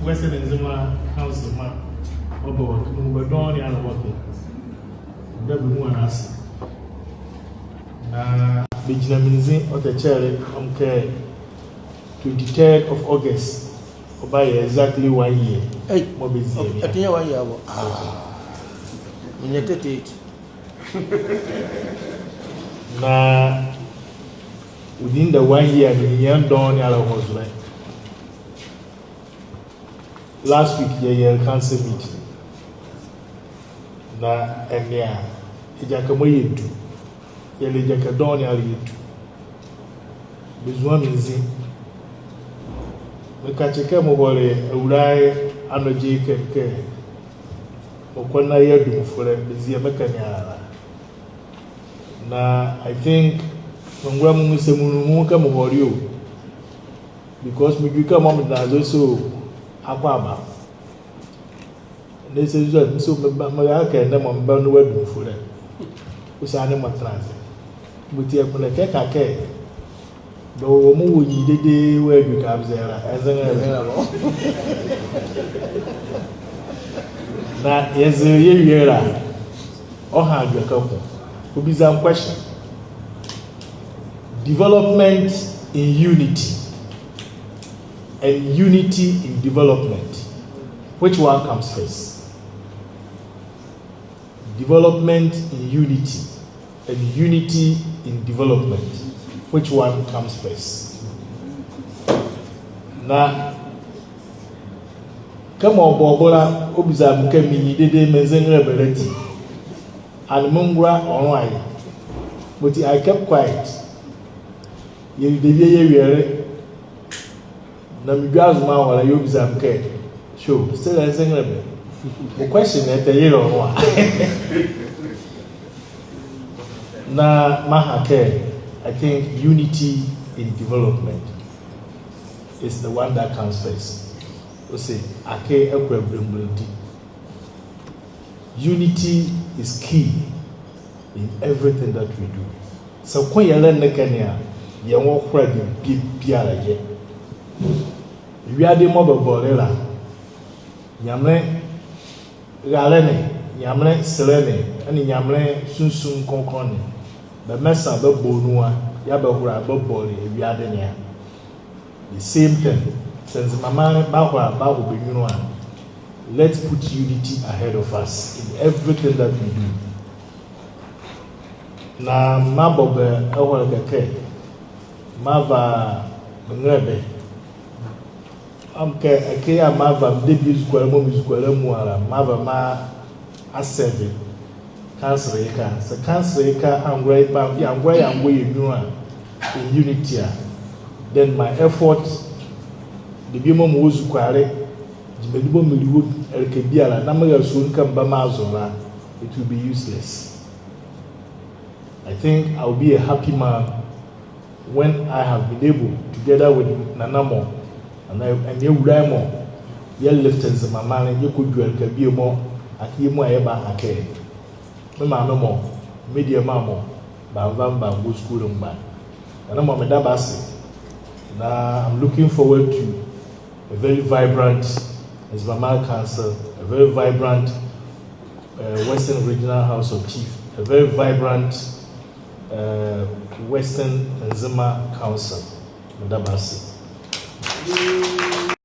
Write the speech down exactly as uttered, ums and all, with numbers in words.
Western Nzema Council mɔ bɛwɔ kɛ, mɔɔ bɛdɔɔnwo ne ala wɔ kɛ. Bɛbɛ mu ana ase. Na bɛgyinla me nzi ɔtɛkyɛle, ɔmkɛ twenty-third of August, ɔbayɛ exactly one year. Ei, mɔɔ bɛzie me a. Ɛtɛnyia one year abɔ. Ah. Menyia thirty-eight. Na within the one year, me ne nrenyia dɔɔnwo ne ala hɔle zolɛ. Last week, yɛyɛle council meeting. Na ɛnea, ɛgyakɛ mɔɔ yɛdu. Yɛle ɛgyakɛ dɔɔnwo ne ala yɛdu. Bɛzua me nzi. Mekakye kɛ mehɔle Awulae Anɔgye kɛ, kɛ mekɔ na yɛ adumfolɛ, bɛzie me ɛkɛ ne ala. Na I think, mengola menwu sɛ menwu kɛ mehɔle o. Because medwɛkɛ kɛ mɔɔ medɛnla zo se o, akɔ aba. Na ese zo a, me nso meba, meba kɛ ne mɔ meba ne wɔ adumfolɛ. Ɔsiane mɔɔ tɛnla ase. Mɔti ɛkpondɛ kɛ ɛka kɛ, bɛwɔ mɔɔ wɔ nyi dedee wɔ adwɛkɛ abɛzɛlɛ la, ɛnzɛlɛ la. Na yɛzɛlɛ yɛwie la, ɔha adwɛkɛ ko. Ɔbiza me question. Development in unity and unity in development, which one comes first? Development in unity and unity in development, which one comes first? Na kɛmɔ ɔbɔ ɔ bo la, ɔbiza me kɛ menyi dedee, menzɛlɛ bɛ la ati. And mengola ɔnloa aye. Mɔti I kept quiet. Yɛlile debie yɛwiele. Na medwia Azoma ahɔ la, yɛɛ ɔbiza me kɛ, so, still ɛnzɛlɛ bɛ? Mɔɔ question ɛtɛyele ɔnloa. Na meaha kɛ, I think unity in development is the one that comes first. Ɔse, akee ɛkɔ abulembulemdi. Unity is key in everything that we do. Saa koyɛlɛ ne ɛkɛ ne a, yɛ nwo hola bie biala yɛ. Ewiade mɔɔ bɛbɔle la, Nyamenle raalɛ ne, Nyamenle selɛ ne, ɛnee Nyamenle sunsum krɔnkrɔn ne, bɛmɛsa bɛbɔ ɔ nu a, yɛɛ bɛhola bɛbɔle ewiade ne a. The same thing. Saa Nzema maanle bahola baho bɛ nyunlu a, let's put unity ahead of us in everything that we do. Na meabɔ bɛ ɛhɔle kɛkɛ, meava me nrɛlɛbɛ. Ɔmkɛ ɛkɛ yɛɛ meava me debie ezukoalɛ mɔɔ mezukoalɛ amuala, meava mea serve council ye ka. Saa council ye ka angola ye angola yɛ nyunlu a, in unity a, then my effort, debie mɔɔ mewɔ ezukoalɛ, gyima debie mɔɔ meli wɔ ɛleka biala, na mera sua ɔ nu kɛ meba meazɔ la, it will be useless. I think I will be a happy man when I have been able, together with Nana mɔ, Nana, ɛnee Awulae mɔ, yɛ lift Nzema maanle, yɛkɔdwu ɛleka bie mɔɔ, akee yɛmɔ a yɛbaha kɛ, me maame mɔ, me diema mɔ, bɛanva me bɛangɔ sukuu mgba. Nana mɔ, meda bɛ ase. Na I'm looking forward to a very vibrant Nzema Maanle Council, a very vibrant, uh, Western Regional House of Chiefs, a very vibrant, uh, Western Nzema Council. Meda bɛ ase.